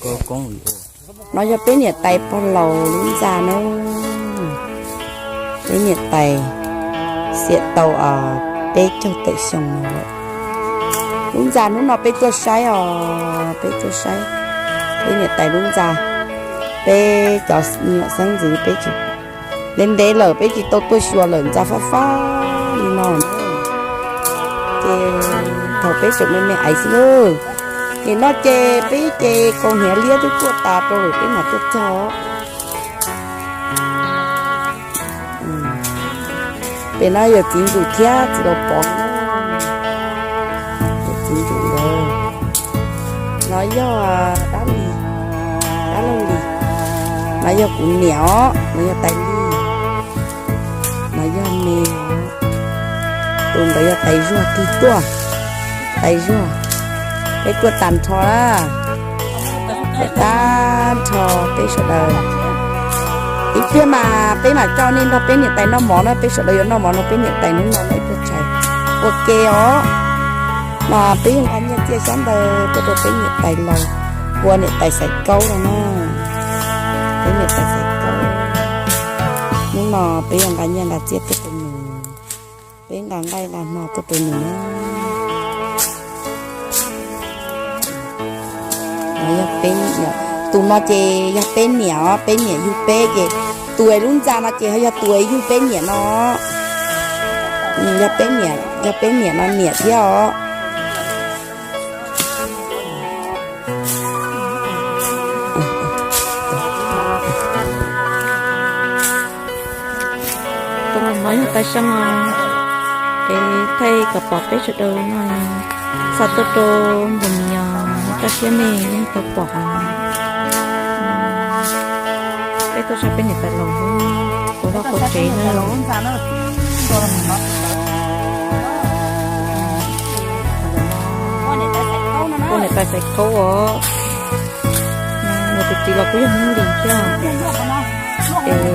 No yog peb niam tais pog laus lub ntxa na. Peb niam tais xiam tau peb caug tawm xyoo no lawm. Lub ntxa hnub no peb tuaj saib os, peb tuaj saib peb niam tais lub ntxa. Peb cov me nyuam xeeb ntxwv peb tsis, ntev ntev lawm peb tsis tau tuaj xyuas lawm, ntxa fab fab li no. Ces thaum peb tseem me me aiv xwb lawm. Nim no ces peb ces kaus hniav liab twb tuaj tas rau lawm peb mam tuaj txog. Pem no yog txiv ntsuj thiab txiv laus pov. Txiv ntsuj lawm. No yog dab lis, dab laug lis. No yog kuv niam os, no yog tais lis. No yog me os. Tus ntawd yog tais zuag tig tuaj. Tais zuag. Peb tuaj tag nrho lawm. Tag nrho peb sawv daws. Ib pliag mas peb mam coj nej nrog peb niam tais noj mov na, peb sawv daws yuav noj mov no peb niam tais hnub no ib pliag tshais ua ke os. Mas peb yuav nqa nyiaj txiaj xyab ntawv tuaj rau peb niam tais laus, ua niam tais Xaiv Kaub no na. Peb niam tais Xaiv Kaub. Hnub no peb yuav nqa nyiaj nqa txiaj tuaj rau nws. Peb nqa nqaij nqa hno tuaj rau nws na. Tus no ces yog peb niam os, peb niam yug peb ces tus es lub ntxa no ces ho yog tus es yug peb niam no. Yog peb niam, yog peb niam no niam thiab os. Tus no yog tais Xyooj os, es thaij kom pom peb sawv daws no, xa tuaj rau npus mis os, kaj siab nej yeej tau pom os. Peb tuaj saib peb niam tais laus, kuv vaj kuv tsev na. Ua niam tais Xaiv Kaub os. Yog tus txiv los kuj yog Hmoob Lis thiab.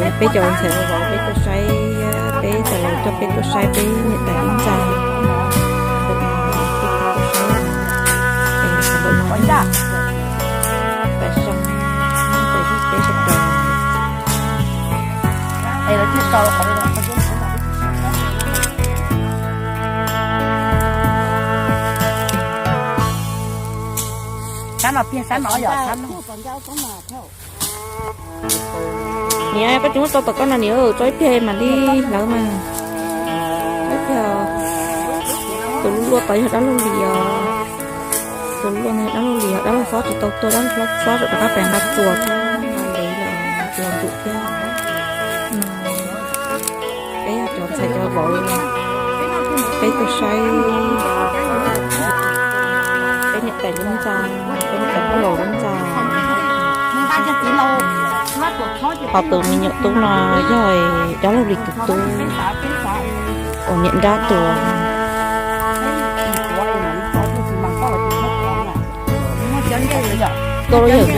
Es peb cov ntxhais vauv vauv peb tuaj saib, peb cov laus coj peb tuaj saib peb niam tais lub ntxa. Tais Xyooj, tais Xyooj peb sawv daws. Niam, koj tsis muab rau tom koj no niam, tso ib pliag mam li hlawv mas. Ib pliag. Tus luaj luaj tod yog dab laug Lis os. Tus luaj no yog dab laug Lis os, dab laug Xob tsis tau tuaj, dab laug Xob rov qab pem nqa txuas thiab, nqa ntev lawm, tsis tau tuaj thiab. Peb yog cov ntxhais cov vauv, peb tuaj saib peb niam tais lub ntxa, peb niam tais pog laus lub ntxa. Ho tus me nyuam tub no yog dab laug Lis tus tub uas niam nrab tuag. Tuaj lawm,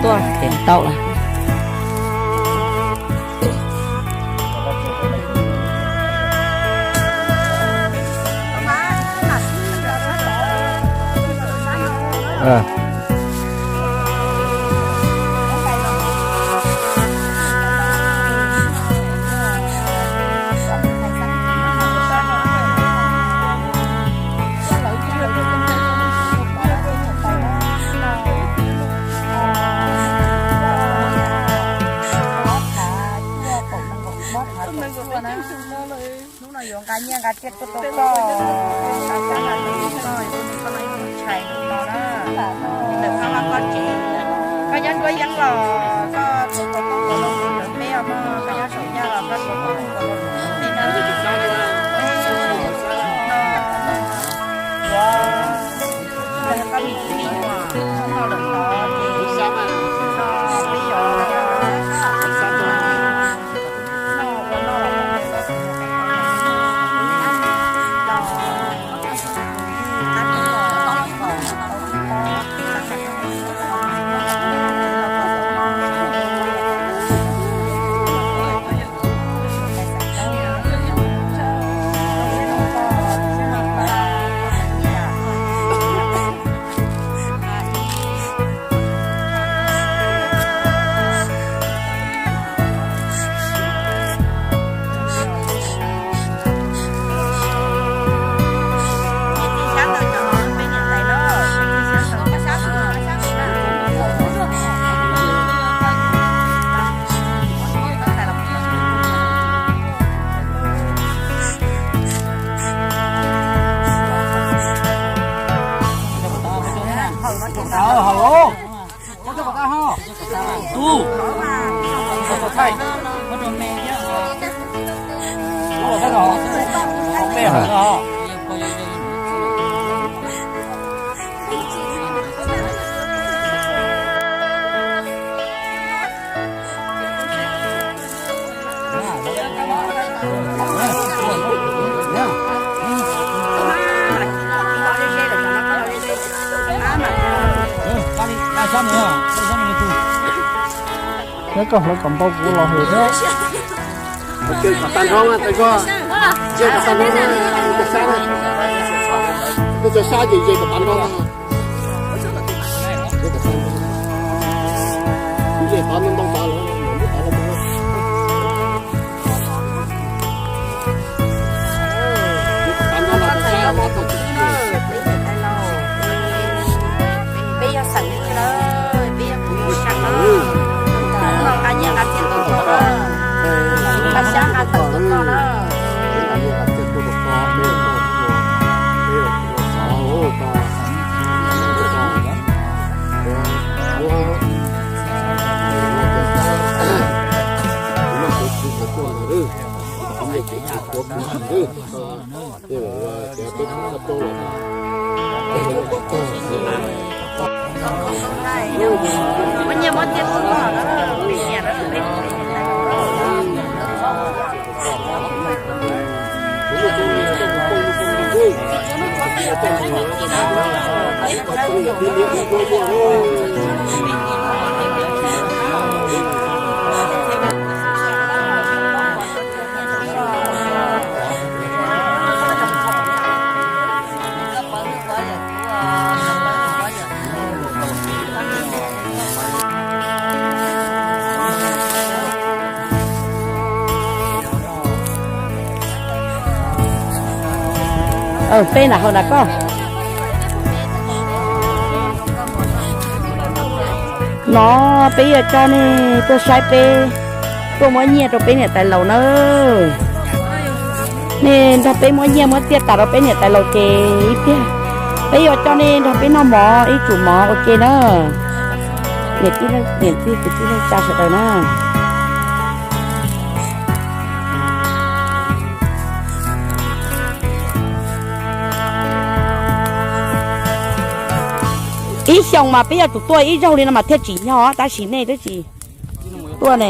tuaj, tau lawm. Hnub no yuav nqa nyiaj nqa txiaj tuaj rau koj, nqa xyab nqa tes rau koj, yuav ua koj ib tug ntxhais no na. Ntawm koj vaj koj tsev, koj nyob nruab yeeb los koj tus tau koob tus loo tus ntawd peb os mog, koj nyob saum yaj los koj tus tau koob tus loo tus ntawd peb na. Yuav, koj me tub me nyuam noj lawm tod ces no peb yuav Neb koj hlawv kom npau kuv los hwm thiab. Kom tag nrho, kom tag nrho, kom tag nrho, nej cov sab ces kom tag nrho. Peb yog xeem Hmoob na, peb yog kuv yug sa na, nqa nyiaj nqa txiaj tuaj rau koj, nqa xyab nqa ntawv tuaj rau koj na. Peb nram hauv na koj. No peb yuav coj nej tuaj saib peb, tuaj muab nyiaj rau peb niam tais laus na. Nej nrog peb muab nyiaj muab txiaj tas rau peb niam tais laus ces ib pliag peb yuav coj nej nrog peb noj mov ib tsum mov ua ke na. Niam tij kwv tij neej tsa sawv daws na. Ib xyoos mas peb yuav tsum tuaj ib zaug li no mas thiaj tsim nyog, tab sis nej twb tsis tuaj ne.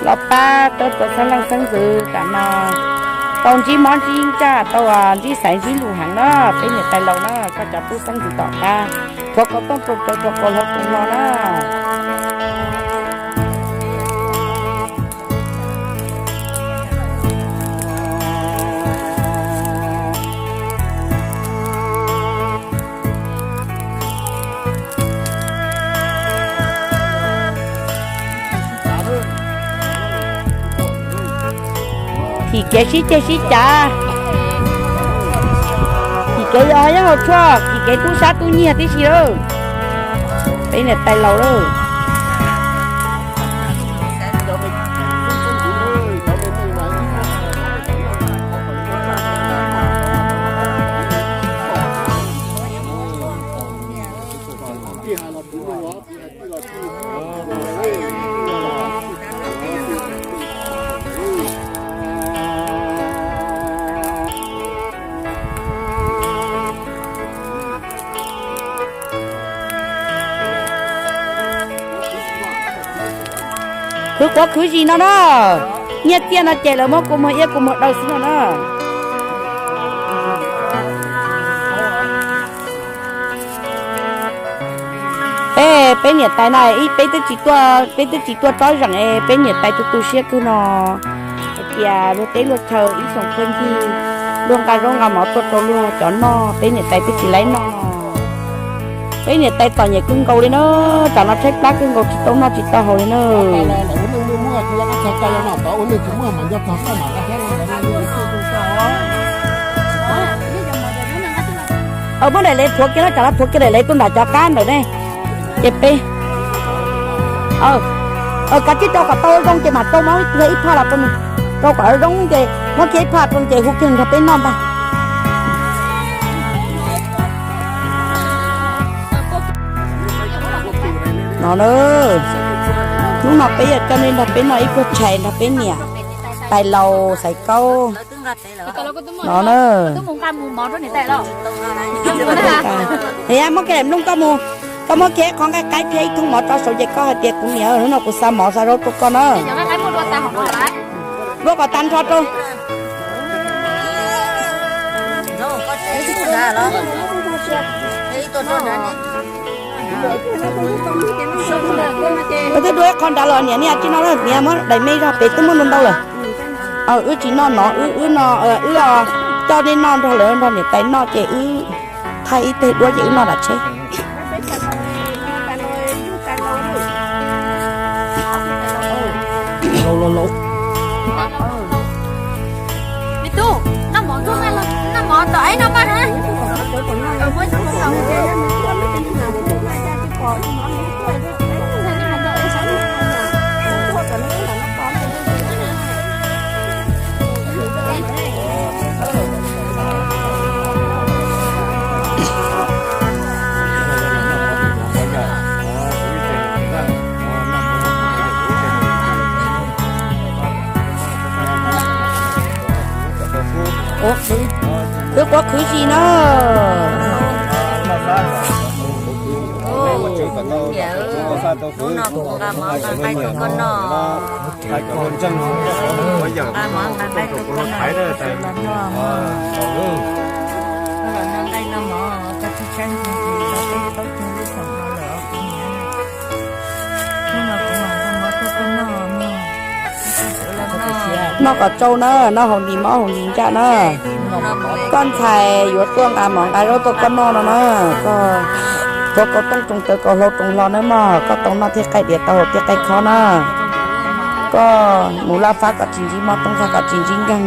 Los pab tau tus xeeb leej xeeb ntxwv tam no tau ntsib mob ntsib ntsaj, tau ntsib xaiv ntsib lus heev na, peb niam tais laus na, koj cov tub xeeb ntxwv tom qab, thuav kaus tooj rau cov thuav kaus hlau tus no na. Kim kev sib ceg sib cav, kim kev yos hauv tshuaj, kim kev tub sab tub nyiag tib si lawm. Peb niam tais laus lawm. Khwv quav khwv zis no na, nyiaj txiaj no ces lawv muab kua muag iab kua muag daw xwb no na. Peb, peb niam tais na, peb twb tsis tuaj, peb twb tsis tuaj tsob zeem es peb niam tais tu tu siab kawg no. Hais tias luag teb luag chaw ib xyoos pheej ncig luag nqa zaub nqa mov tuaj rau luag cov noj, peb niam tais twb tsis laib noj no. Peb niam tais txom nyem kawg nkaus li na, tsam no tshaib plab kawg nkaus tsis tau noj tsis tau haus li na. Tog koj los no tod ua neej tsis muaj mas nco tog koj mam la thiab no. Muab daim lev thuav kiag no, tsam no thuav kiag daim lev tuaj nram cov qab ntawm ne. Ces peb kav tsij rau kom tau zoo ces mam rau, muab kiag ib phaj los rau, rau kom zoo ces muab kiag ib phaj rau ces hu kiag nrog peb noj ntag. No na, hnub no peb yuav coj nej nrog peb noj ib pluag tshais nrog peb niam tais laus Xaiv Kaub no na. Muab kiag daim nplooj koj mus, koj muab kiag ib qho nqaij qaib thiab ib thooj mov rau saum ces koj hais tias kuv niam, hnub no kuv xa mov xa zaub rau koj na. Luaj kom tag nrho rau. Koj twb dua ib qho nrad los niam, niam tsis no, niam muab daim me zog pem twb muaj ntau ntau lawm. Wb tsis noj no, wb, wb no, wb coj nej noj nrog lawv nrog niam tais noj ces wb thaij ib teg duab ces wb noj nram tsheb. Wb quab khwv zis na. Hnub no kuv nqa mov nqa nqaij rau koj noj. Nqa mov nqa nqaij rau koj noj, los noj mov, koj los noj nqaij noj mov, koj tsis tshaib ntseg ces koj peb plaub tug wb xeem no lawm os kuv niam. Hnub no kuv mam nqa mov rau koj noj mog. Noj kom tsau na, noj haus nis mob haus nis ntsaj na. Koj ntxhais yuav tuaj nqa mov nqa zaub tuaj koj noj no na. Koj tuav kaus tooj roos tawv kaus hlau roos hlo nawb mog, koj tau noj thiaj qaij diav tau haus thiaj qaij khob na. Koj mus laj fab kom tsis ntsib mob, tooj fab kom tsis ntsib nkeeg,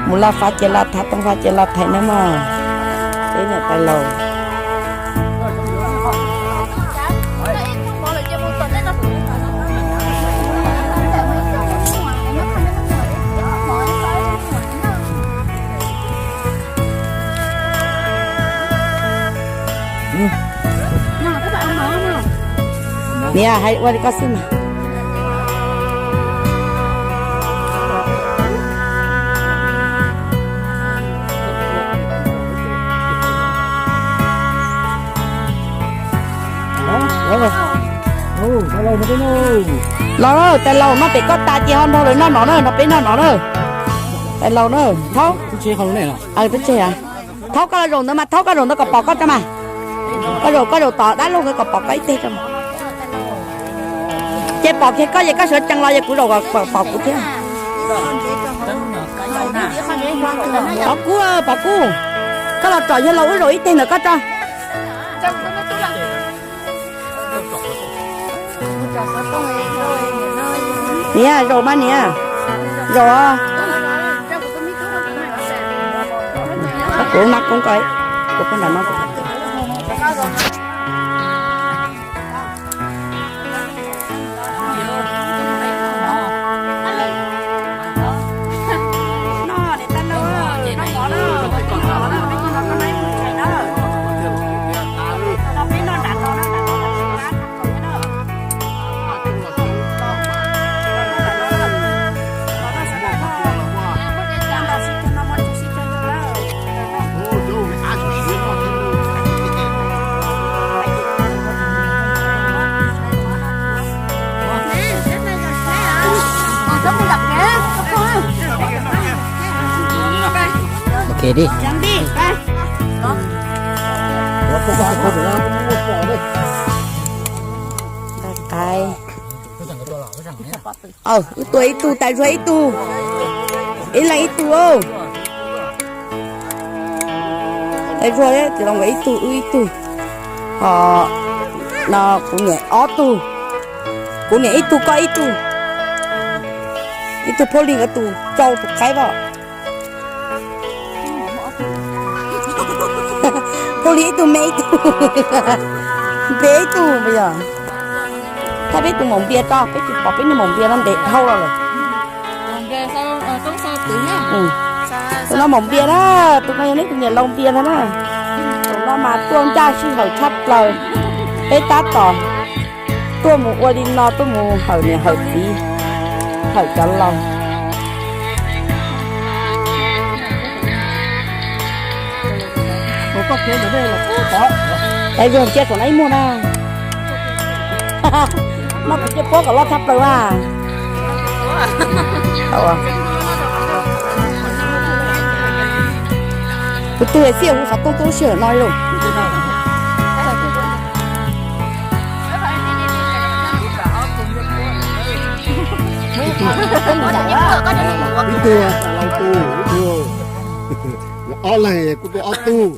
mus laj fab cia laj thab, tooj fab cia laj thaiv nawb mog. Peb niam tais laus. Niam, hais ua li koj xwb mas. Los, tais laus, noj pem koj tas ces ho nrog lawv noj no na, nrog peb noj no na. Tais laus na, thaub. Teb tseg, thaub koj los zaum ntawd mas, thaub koj zaum ntawd kom pom koj tso mas. Koj zaum, koj zaum tom dab laug ntawd kom pom koj ib teg tso mas. Ces pom kiag koj ces koj sawv tsees los ces kuv zaum kom pom kuv thiab. Pom kub, pom kub. Koj los tsom yawg laus wb zaum ib teg ntawm koj tso. Niam, zaum mas niam, zaum. Kuv nab koob ko, kuv poj nram no. Ok đi. Tais, wb tua ib tug, tais zuag ib tug, ib leeg ib tug. Tais zuag tsis los ib tug, wb ib tug. Ho no kuv niam ob tug, kuv niam ib tug, koj ib tug. Ib tug Phauj Lis nkawd tus rau tus qaib os. Phauj Lis ib tug me ib tug, npe ib tug yog. Thaj peb tus maum npias tso, peb tsis pom peb niag maum npias no ntev dhau los lawm. Tus no maum npias na, tus no yog neb tus niam laus npias ntag na. Tus no mas tuaj ncaj sij hawm tshaj plaws. Peb tab tom tuaj mus ua li no, tuaj mus hawm niam hawm txiv, hawm cov laus. Es yog ntsia saum no ib muag na. No kuv cia puab kom loj tshaj plaws na. Kuv twb xij hu xov tooj tuaj lub sij hawm no lauj. Ib tug, ob leeg kuj tuaj ob tug.